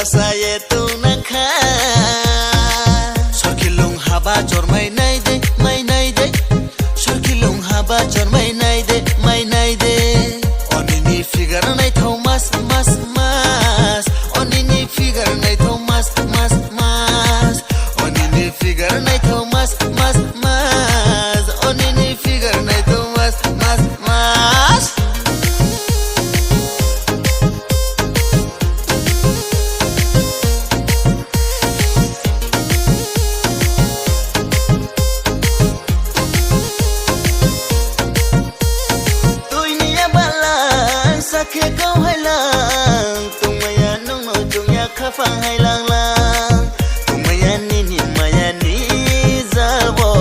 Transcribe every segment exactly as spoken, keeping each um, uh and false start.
Sa ye tong nang kha. Sorkilung haba chormai nai de, mai nai de. Sorkilung haba chormai nai de, mai nai de. Oni ni figure naithao mas, mas, mas. Oni ni figure naithao mas, mas, mas. Oni ni figure naithao mas, mas, mas. Oni ni figure naithao mas, mas, mas. Tui ni ya balang, sa khe kau hailang, tongmai ya nung no chung ya khaphang hailang lang. Tongmai ya nini maya ni jal wo,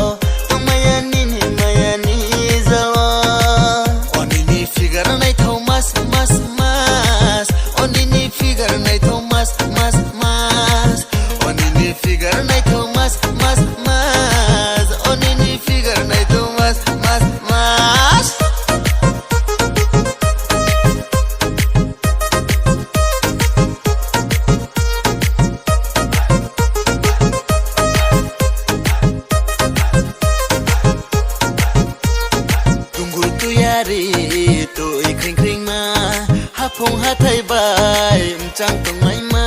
tongmai ya nini maya ni jal wo. Oni ni figure naithao mas, mas, mas. Oni ni figure naithao mas, mas, mas. Oni ni figure naithao mas, mas, mas. Oni ni figure naithao mas, mas, mas. Dungur tuyari tui khring khringma, haphung hathái bai mchang tongmaima.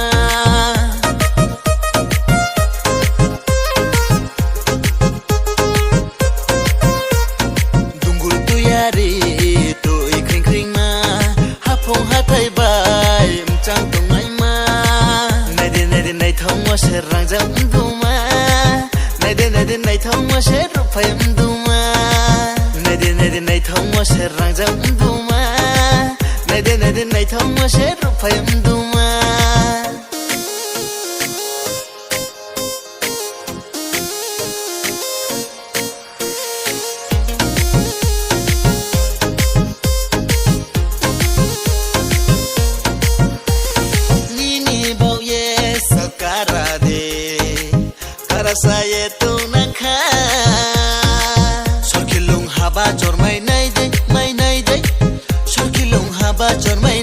Dungur tuyari tui khring khringma, haphung hathái bai mchang tongmaima. Nai di, nai di, naithaomo se rangjak mduma. Nai di, nai di, naithaomo se ruhphai mduma. Nai di, nai di, naithaomo se rangjak mduma. Nai di, nai di, naithaomo se ruhphai mduma. Nini baoh ye sal kara de, kara sa ye tong nang kha. Sorkilung haba chormai nai de, mai nai de. Sorkilung haba chormai